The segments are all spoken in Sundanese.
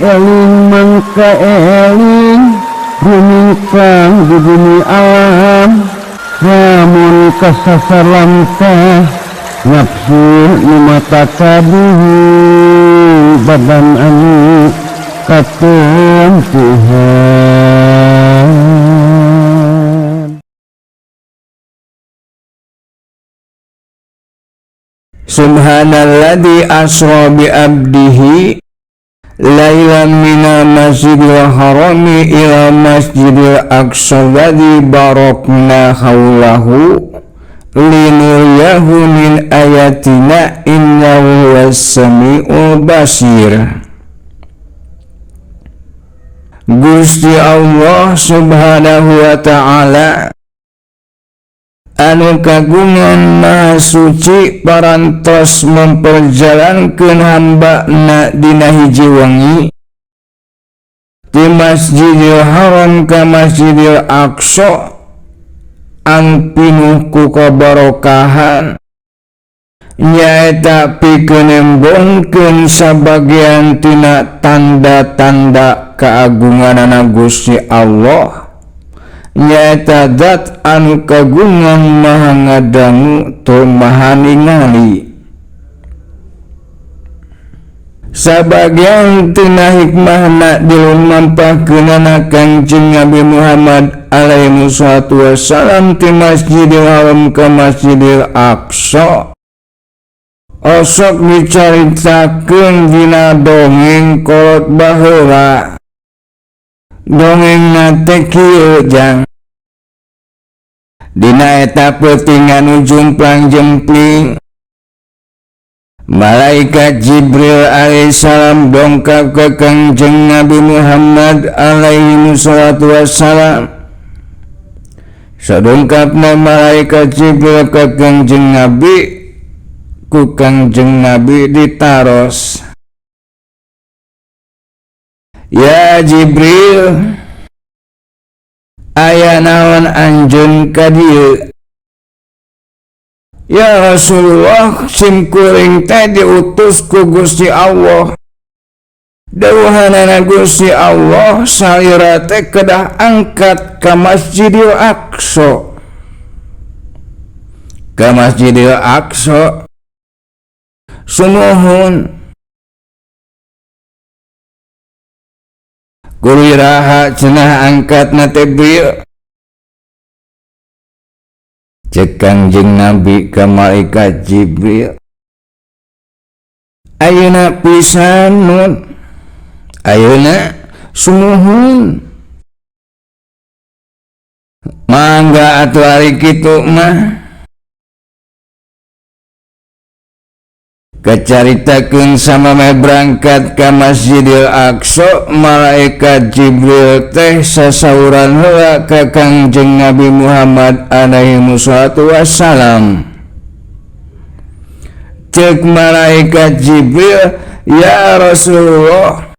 Eling mangka eling rumingkang di bumi alam lamun kasasar lamtah nafsu nu mata kaduhu badan anu katempuhan. Subhanalladzi asra bi abdihi lailan minal masjidil harami ila masjidil aqsa alladzi barakna haulahu linuriyahu min ayatina innahu huwas samiul basir. Gusti Allah subhanahu wa ta'ala anu kagungan maha suci parantos memperjalankeun hamba-Na dina hiji wengi di Masjidil Haram ka Masjidil Aqsa anu pinuh ku kabarokahan nyaeta pikeun embongkeun sabagian tina tanda-tanda keagunganana Gusti Allah nyaeta zat anu kagungan maha ngadangu tur maha ningali. Sabagian tina hikmahna dilumampahkeunana Kangjeng Nabi Muhammad alaihi salatu wassalam ti Masjidil Haram ka Masjidil Aqsa osok dicaritakeun dina dongeng kolot baheula. Dongengna teh kieu jang dina eta peuting anu jumplang jempling Malaikat Jibril alaihissalam dongkap ka Kangjeng Nabi Muhammad alaihi salatu wassalam. Sadongkapna malaikat Jibril ka Kangjeng Nabi, ku Kangjeng Nabi ditaros, "Ya Jibril, aya naon anjeun ka dieu?" "Ya Rasulullah, sim kuring teh diutus ku Gusti Allah. Dawuhanana Gusti Allah salira teh kedah angkat ka Masjidil Aqsa." Ka Masjidil Aqsa. Sumuhun. Kuliraha cenah angkatna teh Bril? Cek Kangjeng Nabi ka malaikat Jibril, "Ayeuna pisan nun, ayeuna sumuhun." Mangga atuh ari kitu mah. Kacaritakeun samemeh berangkat ka Masjidil Aqsa, malaikat Jibril teh sasauran heula ka Kangjeng Nabi Muhammad alaihi salatu wassalam. Ceuk malaikat Jibril, "Ya Rasulullah,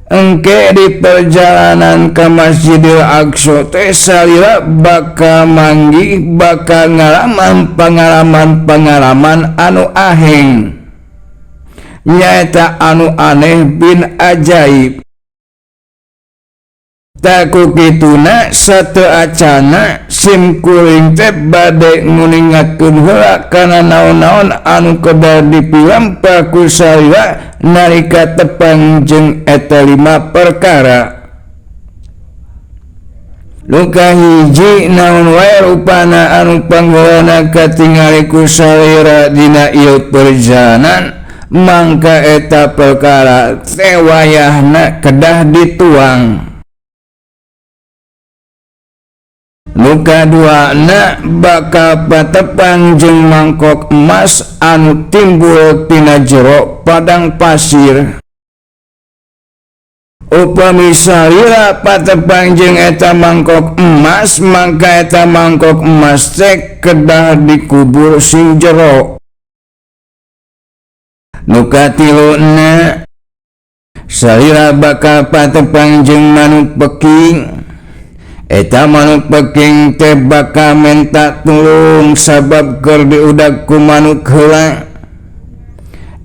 engke di perjalanan ke Masjidil Aqsa teh salira bakal manggih, bakal ngalaman pengalaman-pengalaman anu aheng, nyaeta anu aneh bin ajaib. Taku kituna sateu acana sim kuring teh bade nguningakeun heula kana naon-naon anu kedah dipilampah ku salira nalika tepang jeung eta 5 perkara. Nu kahiji naon wae rupana anu pangheulana katingali ku salira dina ieu perjalanan, mangka eta perkara teh wayahna kedah dituang. Nu kaduana bakal patepang jeung mangkok emas anu timbul tina jero padang pasir. Upami salira patepang jeung eta mangkok emas, mangka eta mangkok emas teh kedah dikubur sing jero. Nu katiluna salira bakal patepang jeung manuk peking. Eta manuk peking teh bakal menta tulung sabab keur diudag ku manuk heula.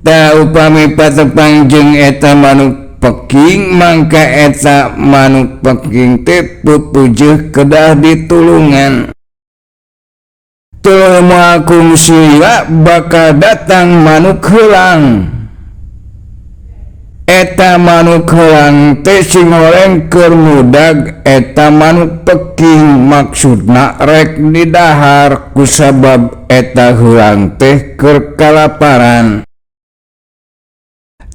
Ta upami patepang jeung eta manuk peking mangka eta manuk peking teh pupujeuh kedah ditulungan. Tuluy moal kungsi lila bakal datang manuk heulang. Eta manuk heulang teh sing horeng keur mudag eta manuk peking maksudna rek didahar kusabab eta heulang teh keur kalaparan.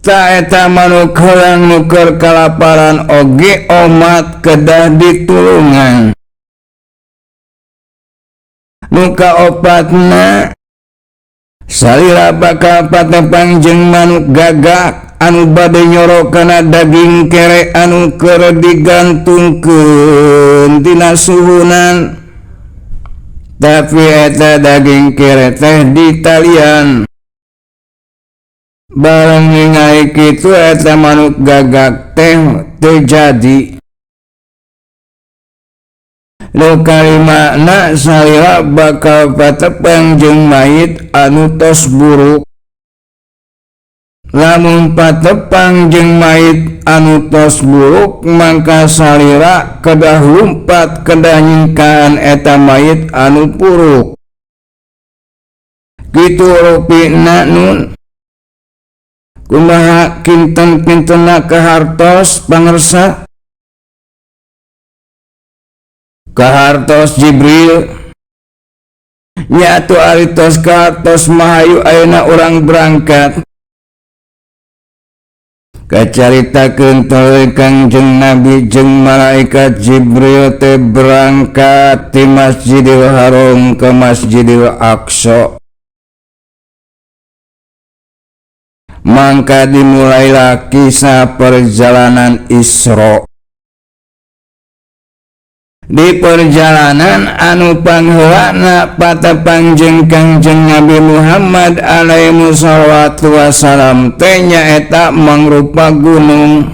Ta eta manuk heulang nu keur kalaparan oge omat kedah ditulungan. Nu kaopatna salira bakal patepang jeung manuk gagak anu bade nyoro kana daging kere anu keur digantungkeun tina suhunan, tapi eta daging kere teh ditalian. Bareng ningali kitu eta manuk gagak teh teu jadi. Nu kalimana salira bakal patepang jeung mayit anu tos buruk. Lamun patepang jeung mayit anu tos buruk mangka salira kedah lumpat kedah nyingkahan eta mayit anu puruk. Kitu rupina nun. Kumaha kinten-kintenna kahartos pangersa? Kahartos Jibril nyatu aritos kahartos mahayu ayeuna urang berangkat. Kacaritakeun tuluy Kangjeng Nabi jeung malaikat Jibril teh berangkat ti Masjidil Haram ke Masjidil Aqsa. Mangka dimulailah kisah perjalanan Isra. Di perjalanan anu pangheulana patepang jeung Kangjeng Nabi Muhammad alaihi shalawatu wassalam teh nyaeta mangrupa gunung.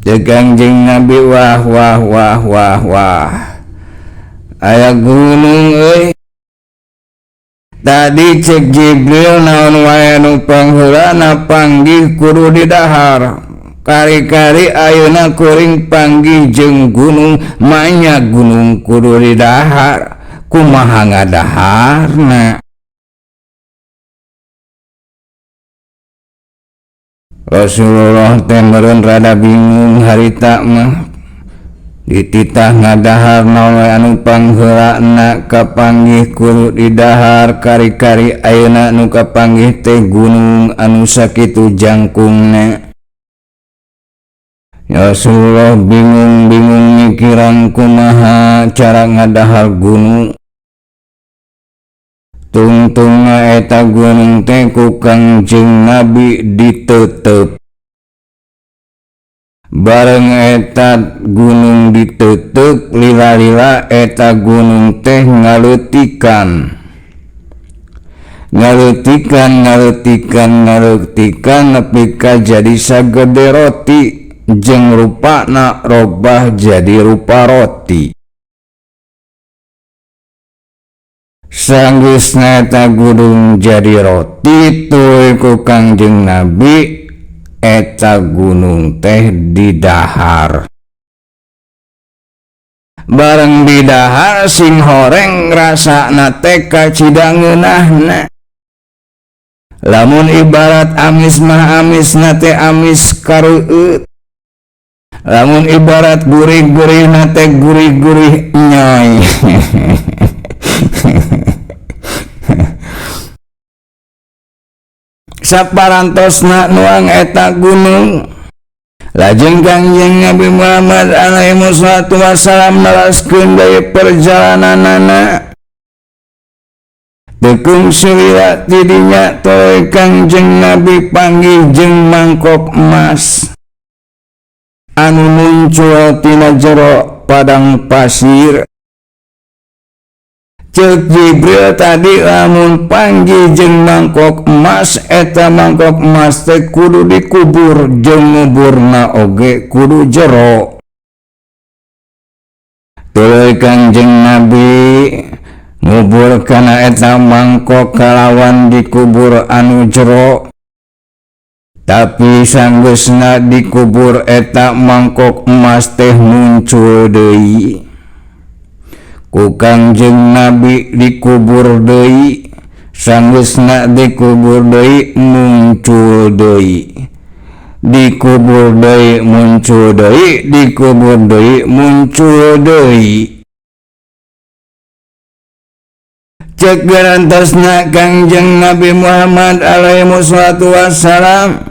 Teu Kangjeng Nabi wah wah wah wah wah aya gunung euy. Tadi cek Jibril naon wae anu pangheulana panggih kudu didahar. Kari-kari ayeuna kuring panggih jeung gunung, manya gunung kudu didahar. Kumaha ngadaharna? Rasulullah teh meureun rada bingung harita mah. Dititah ngadahar naon wae anu pangheulana kapanggih kudu didahar. Kari-kari ayeuna nu kapanggih teh gunung anu sakitu jangkungna. Rasulullah bingung-bingung mikiran kumaha cara ngadahar gunung. Tungtungna eta gunung teh ku Kangjeng Nabi ditetep. Bareng eta gunung ditetep lila-lila eta gunung teh ngaleutikan. Ngaleutikan, ngaleutikan, ngaleutikan nepi ka jadi sagede roti jeung rupana robah jadi rupa roti. Sanggeusna eta gunung jadi roti tuluy ku Kangjeng Nabi eta gunung teh didahar. Bareng didahar sing horeng rasana teh kacida ngeunahna. Lamun ibarat amis mah amisna teh amis kareueut. Lamun ibarat gurih-gurih na teh gurih-gurih nyoy. Saparantosna nuang eta gunung. Lajeng Kangjeng Nabi Muhammad alaihi wassalatu wassalam neraskeun deui perjalananana. Teu kungsi lila ti dinya tuluy Kangjeng Nabi panggih jeung mangkok emas anu muncul tina jero padang pasir. Ceuk Jibril tadi lamun panggih jeung mangkok emas eta mangkok emas teh kudu dikubur jeung nguburna oge kudu jero. Tuluy Kangjeng Nabi ngubur kana eta mangkok kalawan dikubur anu jero. Tapi sanggeusna dikubur eta mangkok emas teh muncul deui. Ku Kangjeng Nabi dikubur deui, sanggeusna dikubur deui muncul deui. Dikubur deui muncul deui, dikubur deui muncul deui. Cek garantosna Kangjeng Nabi Muhammad alaihi wassalatu wassalam,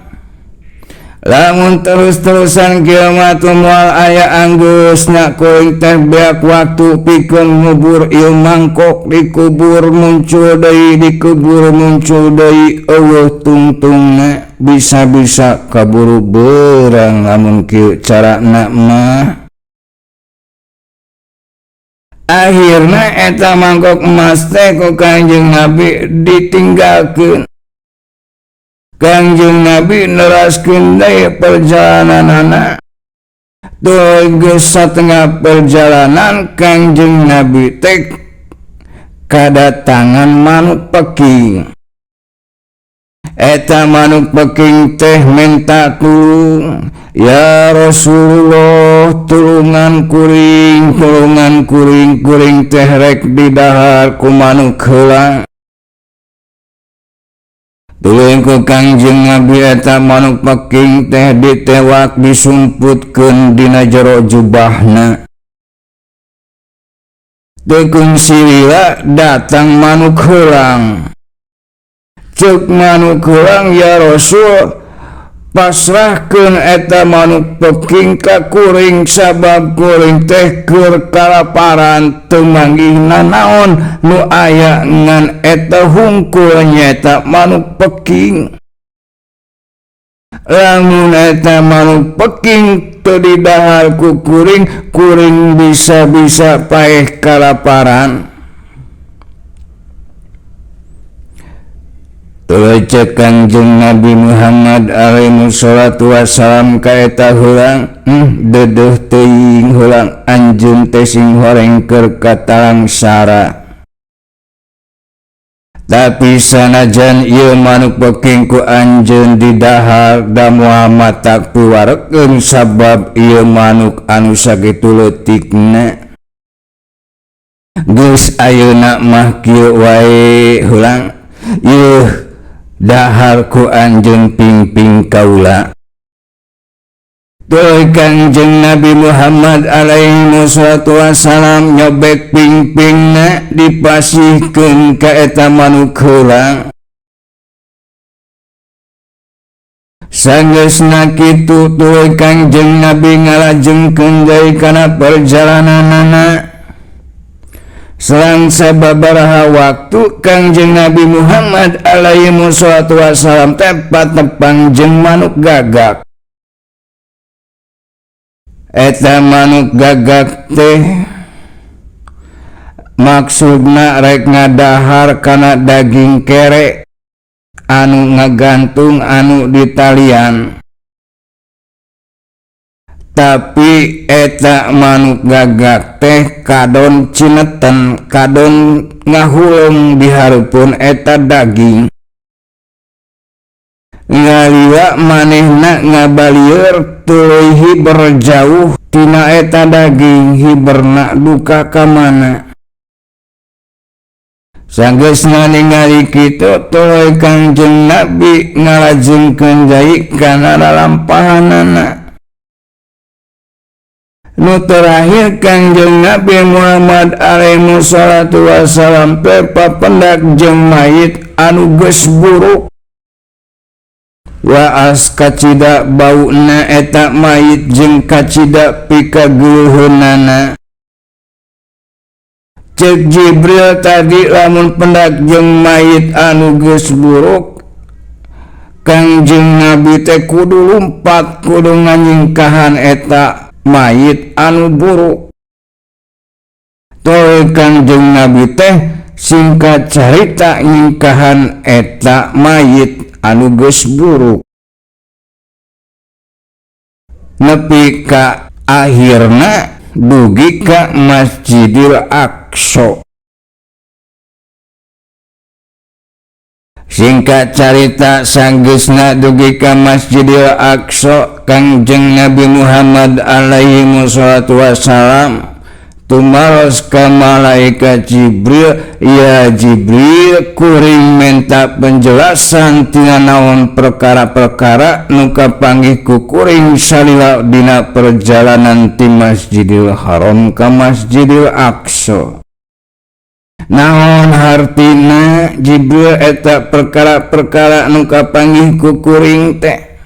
lamun terus-terusan kieu mah moal aya anggeusna kuring teh beak waktu pikeun ngubur ieu mangkok, dikubur muncul deui, dikubur muncul deui, eueuh tungtungna bisa-bisa kaburu beurang lamun kieu carana mah. Akhirna eta mangkok emas teh ku Kangjeng Nabi ditinggalkeun. Kangjeng Nabi neraskeun deui perjalananana. Tuluy geus satengah perjalanan Kangjeng Nabi teh kadatangan manuk peking. Eta manuk peking teh minta tulung, ya Rasulullah tulungan kuring, tulungan kuring, kuring teh rek didahar ku manuk heula. Tuluy ku Kangjeng Nabi eta manuk peking teh ditewak disumputkeun dina jero jubahna. Teu kungsi lila datang manuk heulang. Ceuk manuk heulang, ya Rasul pasrahkeun eta manuk peking ka kuring sabab kuring teh keur kalaparan teu manggih nanaon nu aya ngan eta hungkul nyaeta manuk peking. Lamun eta manuk peking teu didahar ku kuring, kuring bisa-bisa paeh kalaparan. Tuluy ceuk Kangjeng Nabi Muhammad alaihi salatu wassalam ka eta heulang, deudeuh teuing heulang anjeun teh sing horeng keur katalangsara. Tapi sanajan ieu manuk peking ku anjeun didahar da moal matak piwarekeun sabab ieu manuk anu sakitu leutikna. Geus ayeuna mah kieu wae heulang, ieu dahar ku anjeun pingping kaula. Tuluy Kangjeng Nabi Muhammad alaihi wassalatu wassalam nyobek pingpingna dipasihkeun ka eta manuk heulang. Sanggeusna kitu tuluy Kangjeng Nabi ngalajengkeun deui kana perjalananana. Selang sababaraha waktu Kangjeng Nabi Muhammad alaihi wassalatu wassalam teh patepang jeung manuk gagak. Eta manuk gagak teh maksudna rek ngadahar kana daging kere anu ngagantung anu ditalian. Tapi eta manuk gagak teh kadon cineten, kadon ngahuleng dihareupeun eta daging. Ngaliwa manehna ngabalieur tuluy hiber jauh tina eta daging, hiberna duka ka mana. Sanggeusna ningali kitu tuluy Kangjeng Nabi ngalajengkeun deui kana lalampahanana. Nu terakhir Kangjeng Nabi Muhammad alaihi salatu wassalam teh papendak jeung mayit anu geus buruk. Waas kacida bauna eta mayit jeung kacida pikageuleuheunana. Ceuk Jibril tadi lamun pendak jeung mayit anu geus buruk, Kangjeng Nabi teh kudu lumpat, kudu nganyingkahan eta mayit anu buruk. Tuluy Kangjeng Nabi teh singkat carita nyingkahan eta mayit anu geus buruk. Nepi ka akhirna dugi ka Masjidil Aqsa. Singkat carita sanggeusna dugi ka Masjidil Aqsa, Kangjeng Nabi Muhammad alaihi wassalatu wassalam tumaros ka malaikat Jibril, "Ya Jibril, kuring menta penjelasan tina naon perkara-perkara nu kapanggih ku kuring salila dina perjalanan ti Masjidil Haram ka Masjidil Aqsa. Naon hartina, Jibril, eta perkara-perkara nu kapanggih ku kuring teh?"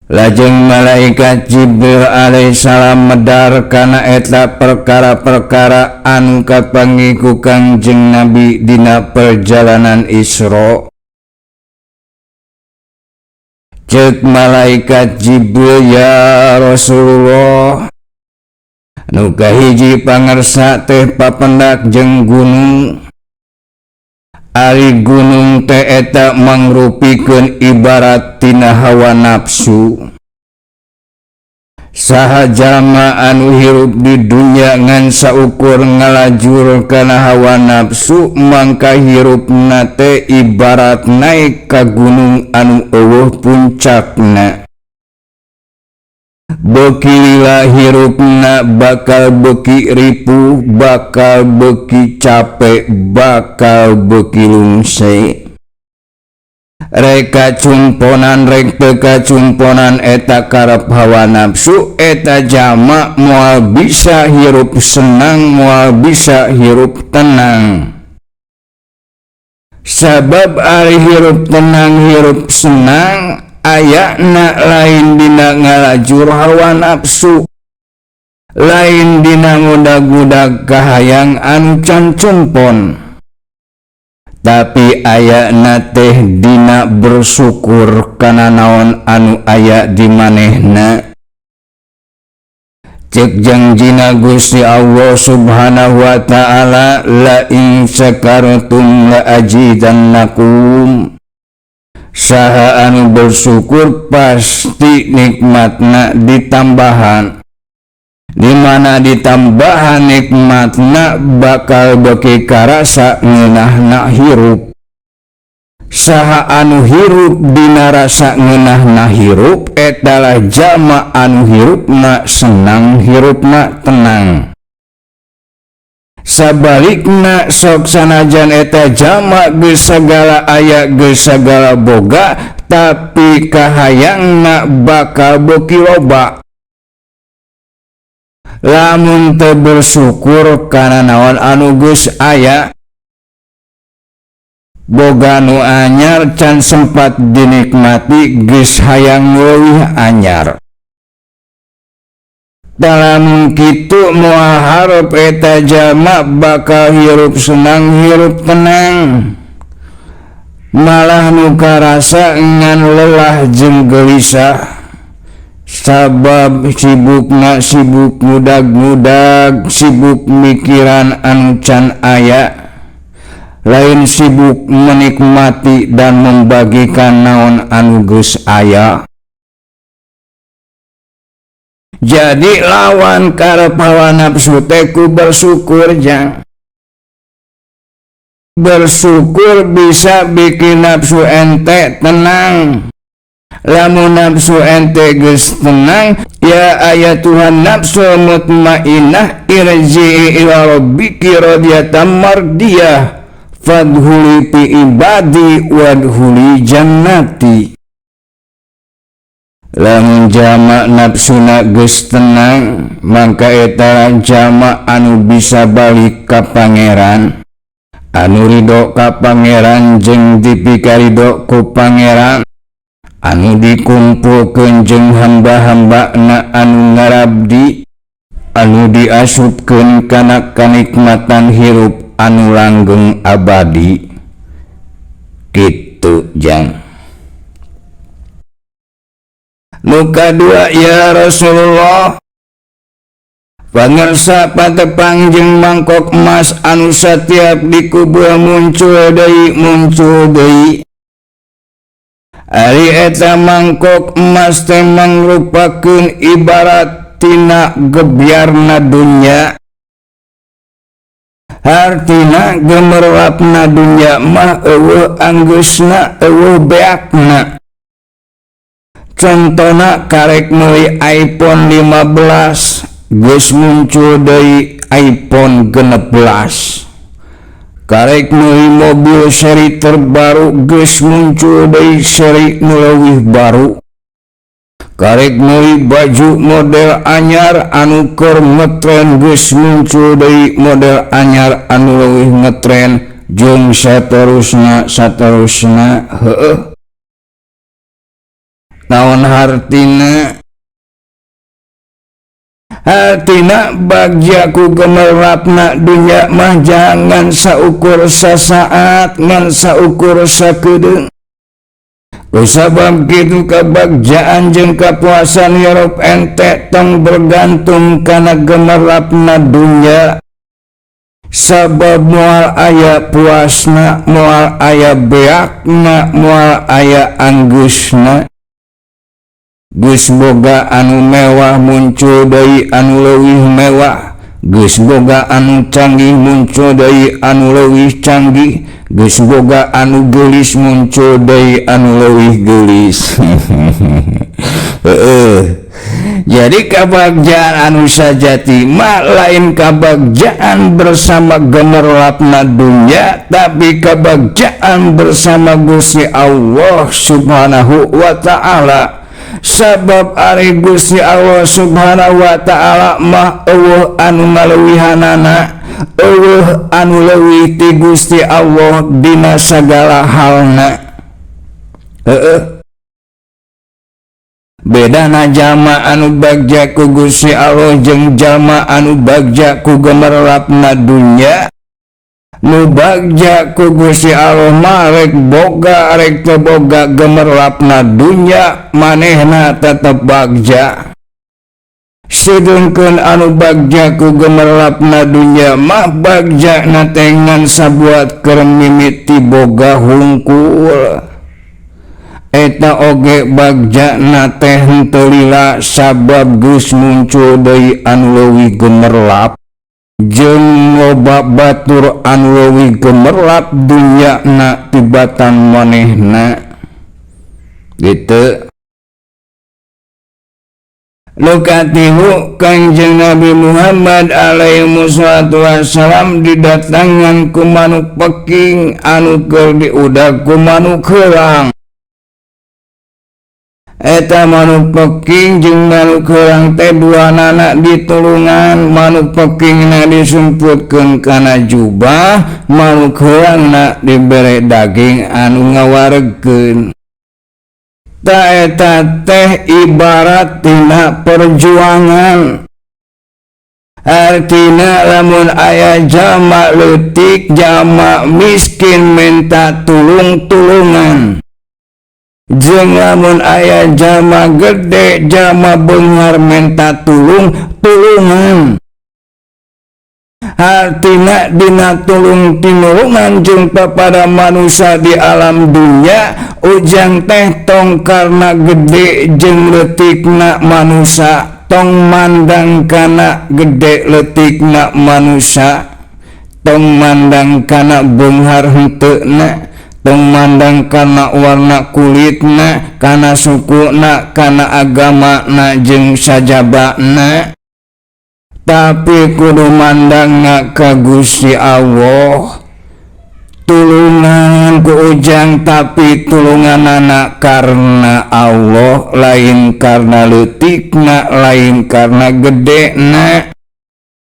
Lajeng malaikat Jibril alaihissalam medar kana eta perkara-perkara anu kapanggih ku Kangjeng Nabi dina perjalanan Isra. Cek malaikat Jibril, "Ya Rasulullah, nu kahiji pangersa teh papendak jeung gunung. Ari gunung teh eta mangrupikeun ibarat tina hawa nafsu. Saha jalma anu hirup di dunya ngan saukur ngalajur kana hawa nafsu, mangka hirupna teh ibarat naik ka gunung anu euweuh puncakna. Beuki lila hirupna bakal beuki ripuh, bakal beuki capek, bakal beuki lungse. Rek kacumponan rek teu kacumponan eta karep hawa nafsu, eta jalma moal bisa hirup senang, moal bisa hirup tenang. Sabab ari hirup tenang, hirup senang ayana lain dina ngalajur hawa nafsu, lain dina ngudag-ngudag kahayang anu can cumpon, tapi ayana teh dina bersyukur kana naon anu aya di manehna. Cek jangjina Gusti Allah Subhanahu wa ta'ala, la in syakartum la azidannakum. Saha anu bersyukur pasti nikmatna ditambahan. Di mana ditambahan nikmatna bakal beuki karasa ngeunahna hirup. Saha anu hirup dina rasa ngeunahna hirup, etalah jalma anu hirupna senang, hirupna tenang. Sabalikna sok sanajan eta jalma geus sagala aya, geus sagala boga, tapi kahayangna bakal beuki loba lamun teu bersyukur kana naon anu geus aya. Boga nu anyar can sempat dinikmati geus hayang leuwih anyar. Dalam kitu moal hareup eta jalma bakal hirup senang, hirup tenang, malah nu karasa ngan lelah jeung gelisah, sabab sibukna sibuk ngudag-ngudag, sibuk mikiran anu can aya, lain sibuk menikmati dan membagikan naon anu geus aya. Jadi lawan karep hawa nafsu teh ku bersyukur jang. Bersyukur bisa bikin nafsu ente tenang. Lamun nafsu ente geus tenang, ya ayyatuhan nafsul mutmainah irji'i ila rabbiki radiyatan mardiyah fadkhuli fi ibadi wadkhuli jannati. Lamun jalma nafsuna geus tenang, mangka eta jalma anu bisa balik ka Pangeran, anu ridho ka Pangeran jeung dipikarido ku Pangeran, anu dikumpulkeun jeung hamba-hambana anu ngarabdi, anu diasupkeun kana kanikmatan hirup anu langgeng abadi." Kitu jang. Nu kadua, ya Rasulullah, pangersa patepang jeung mangkok emas anu satiap dikubur muncul deui, muncul deui. Ari eta mangkok emas teh mangrupakeun ibarat tina gebyarna dunya. Hartina gemerlapna dunya mah eueuh anggeusna eueuh beakna. Contona karek meuli iPhone 15 geus muncul deui iPhone 16. Karek meuli mobil seri terbaru geus muncul deui seri nu leuwih baru. Karek meuli baju model anyar anu keur ngetren geus muncul deui model anyar anu leuwih ngetren jeung saterusna saterusna heueuh. Naon hartina? Hartina bagja ku gemerlapna dunya mah jangan saukur sasaat ngan saukur sakedeung. Kusabab kitu kabagjaan jeung kapuasan hirup ente tong bergantung kana gemerlapna dunya. Sabab moal aya puasna, moal aya beakna, moal aya anggeusna. Geus boga anu mewah muncul deui anu leuwih mewah, geus boga anu canggih muncul deui anu leuwih canggih, geus boga anu geulis muncul deui anu leuwih geulis. Heeh. Jadi kabagjaan anu sajati mah lain kabagjaan bersama gemerlapna dunya, tapi kabagjaan bersama Gusti Allah Subhanahu wa Ta'ala. Sabab ari Gusti Allah Subhanahu wa Ta'ala mah eueuh anu ngaleuwihanana, eueuh anu leuwih ti Gusti Allah dina sagala halna. Heeh. Bedana jalma anu bagja ku Gusti Allah jeung jalma anu bagja ku gemerlapna dunya. Nu bagja ku Gusti Allah mah rek boga rek teu boga gemerlapna dunya manehna tetep bagja. Sedengkeun anu bagja ku gemerlapna dunya mah bagjana teh ngan sabuat keur mimiti boga hungkul. Eta oge bagjana teh henteu lila sabab geus muncul deui anu leuwih gemerlap jeung loba batur anu leuwih gemerlap dunyana tibatan manehna gitu. Nu katilu Kangjeng Nabi Muhammad alaihi wassalatu wassalam didatangan ku manuk peking anu keur diudag ku manuk heurang. Eta manuk peking jeung manuk heurang teh duanana ditulungan, manuk pekingna disumputkeun kana jubah, manuk heurangna dibere daging anu ngawaregkeun. Ta eta teh ibarat tina perjuangan. Artina lamun aya jalma leutik, jalma miskin minta tulung-tulungan. Jeung lamun aya jalma gede, jalma beunghar minta tulung-tulungan. Hartina dina tulung tinulungan jeung papada manusia di alam dunya, ujang teh tong karena gede jeung leutikna manusia, tong mandang kana gede leutikna manusia, tong mandang kana beunghar henteuna, tong mandang kana warna kulitna, kana sukuna, kana agamana jeung sajabana. Tapi kudu mandangna ka Gusti Allah. Tulungan ku ujang tapi tulunganana karena Allah, lain karena leutikna, lain karena gedena.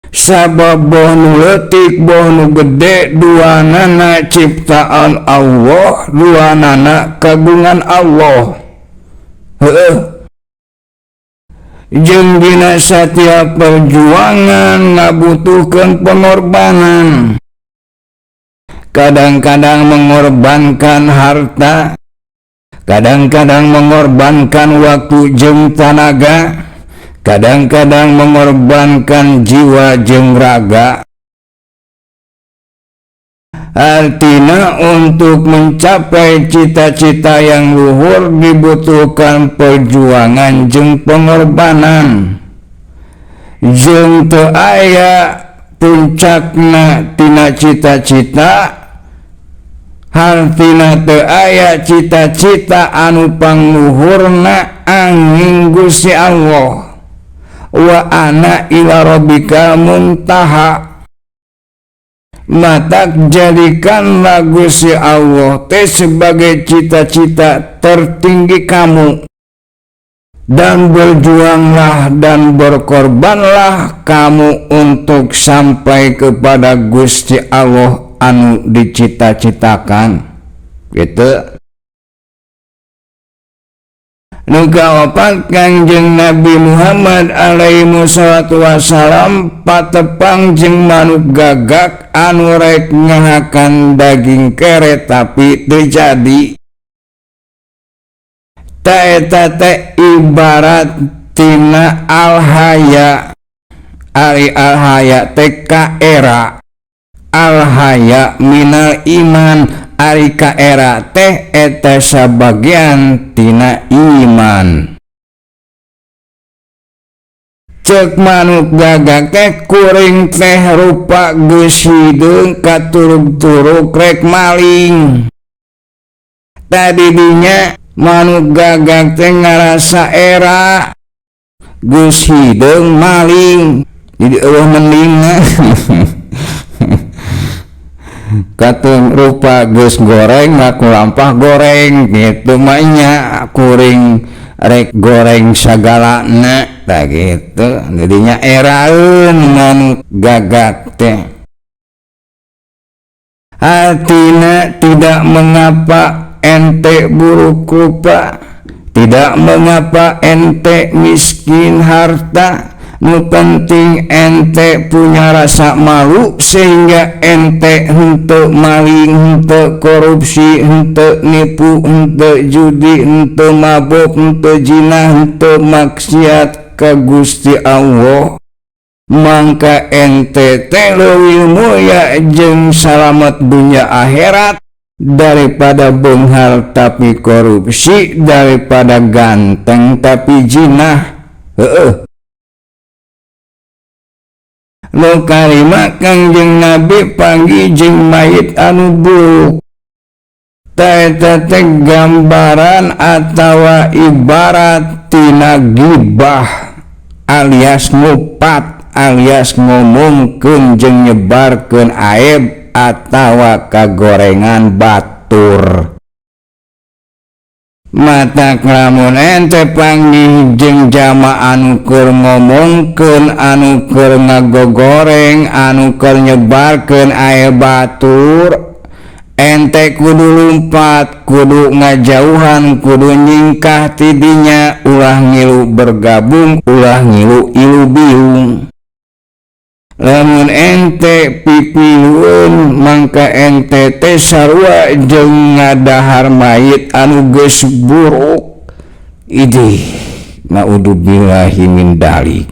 Sabab boh nu leutik boh nu gede duanana ciptaan Allah, duanana kagungan Allah. Heueuh. Jeung dina satiap perjuangan ngabutuhkeun pengorbanan. Kadang-kadang mengorbankan harta, kadang-kadang mengorbankan waktu jeung tanaga, kadang-kadang mengorbankan jiwa jeung raga. Artinya untuk mencapai cita-cita yang luhur dibutuhkan perjuangan jeung pengorbanan. Jeung teu aya Puncakna tina cita-cita, hartina teu aya cita-cita anu pangluhurna angin Gusti Allah. Wa ana ila rabbika muntaha. Matak jadikanlah Gusti Allah teh sebagai cita-cita tertinggi kamu, dan berjuanglah dan berkorbanlah kamu untuk sampai kepada Gusti Allah anu dicita-citakan gitu. Nu kaopat, Kangjeng Nabi Muhammad alaihi wassalatu wassalam patepang jeung manuk gagak anu rek ngahakan daging kere tapi teu jadi. Ta eta teh ibarat tina alhaya. Ari alhaya teh kaera, alhaya minal iman. Ari kaera teh eta sabagian tina iman. Cek manuk gagak teh, kuring teh rupa geus hideung katurug-turug rek maling. Tadi dinya manuk gagak teh ngarasa era, geus hideung maling, jadi euweuh mendingna. Katung rupa geus goreng ngaku lampah goreng gitu mah nya, kuring rek goreng sagalana tah gitu. Jadinya eraeun manuk gagak teh. Hatina tidak mengapa ente buruk rupa, tidak mengapa ente miskin harta, nu penting ente punya rasa malu sehingga ente henteu maling, henteu korupsi, henteu nipu, henteu judi, henteu mabok, henteu zina, henteu maksiat ka Gusti Allah. Mangka ente teh leuwih mulia jeung salamet dunya akhirat daripada beunghar tapi korupsi, daripada ganteng tapi jinah. Heeh. Nu kalima, Kangjeng Nabi panggih jeung mayit anu buruk. Ta eta teh gambaran atawa ibarat tina gibah alias ngupat alias ngomongkeun jeung nyebarkeun aib atawa kagorengan batur. Matak lamun ente panggih jeung jama anu keur ngomongkeun, anu keur ngagogoreng, anu keur nyebarkeun aib batur, ente kudu lumpat, kudu ngajauhan, kudu nyingkah tidinya, ulah ngilu bergabung, ulah ngilu ilu biung. Lamun ente pipilueun, mangka ente teh sarua jeung ngadahar mayit anu geus buruk. Idih, naudzubillahi min dalik.